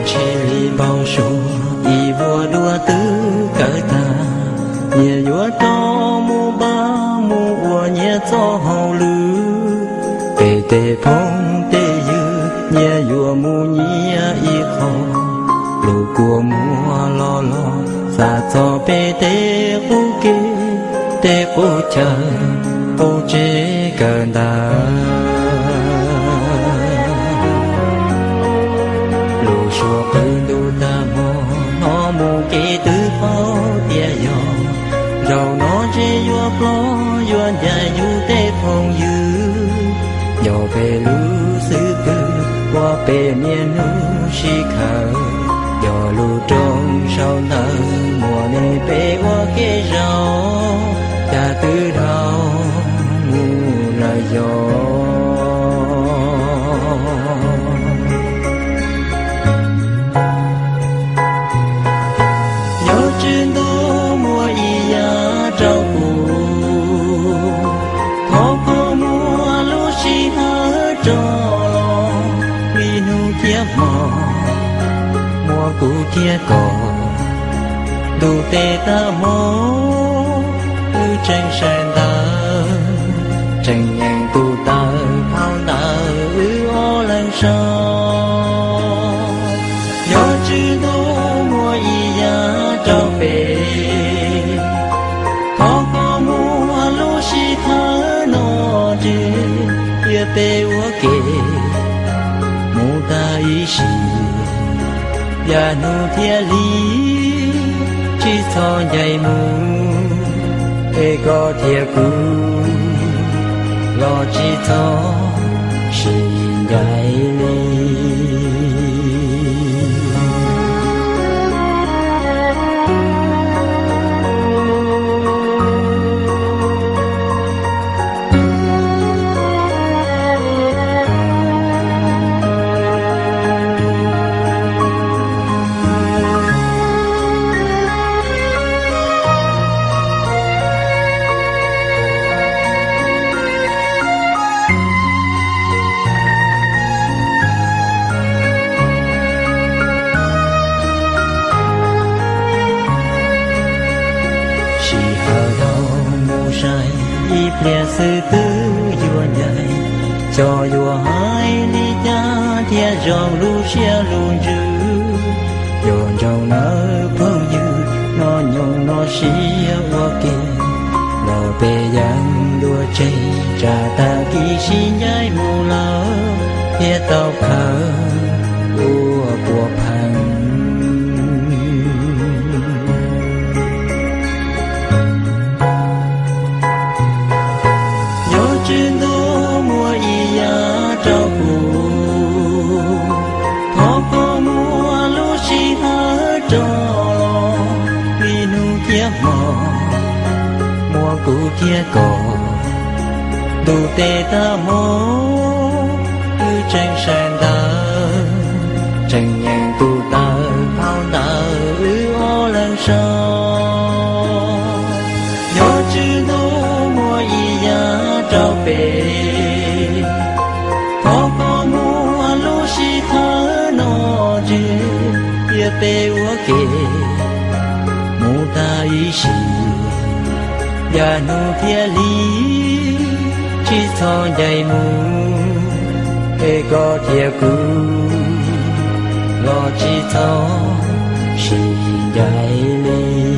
Tsheb li npau suav ib vuag dua twb kawg tag, nyias yuav rov mus npaj mus ua nyias txoj hauj lwm. Peb tej phooj tej ywg nyias yuav mus nyias ib qho, lub kua muag los los xav txog peb tej qub kev, tej qub chaw, qub tsev kawg ntawd. Lub suab qw ntuj tag hmo, hnov mus kev twb paub tias yog, zaum no ntshe yuav plob yuav ncaim yus tej phooj ywg. Yog peb lub xwb pwg ua peb niaj hnub sib khaws, yog lub rooj sau ntawv muaj nej peb ua kev zaum, cas twb dhau mus lawm yog. Yog Tswv Ntuj muaj ib yam rau kuv, thov koj muab lub sij hawm rov los, li hnub thiab hmo muaj kuv thiab koj. Ntuj tes tag hmo, wb tseem saib ntawv, tseem nyeem tus taw phau ntawv wb ob leeg so. Yog Tswv Ntuj muaj ib yam rau peb, thov koj muab lub sij hawm no tseg, cia peb ua ke mus tag ib sim. Yav hnub thiab hli tsis txhob ncaim mus, es koj thiab kuv los tsis txhob sib ncaim li. Sij hawm dhau mus sai, ib pliag xwb twb yuav ncaim. Xyov yuav hais li cas thiaj zoo lub siab lub ntsws, yuav ntsoov nawb phooj ywg, hnub nyoog no sib ua ke, los peb yeej dua tseg, tsam tag kis sib ncaim mus lawm thiaj tau khaws ua puas pheej. Yog Tswv Ntuj muaj ib yam rau kuv, thov koj muab lub sij hawm rov los, li hnub thiab hmo muaj kuv thiab koj. Ntuj tes tag hmo, wb tseem saib ntawv, tseem nyeem tus taw phau ntawv wb ob leeg so. Yog Tswv Ntuj muaj ib yam rau peb, thov koj muab lub sij hawm no tseg, cia peb ua ke mus tag ib sim. Yav hnub thiab hli tsis txhob ncaim mus, es koj thiab kuv los tsis txhob sib ncaim li.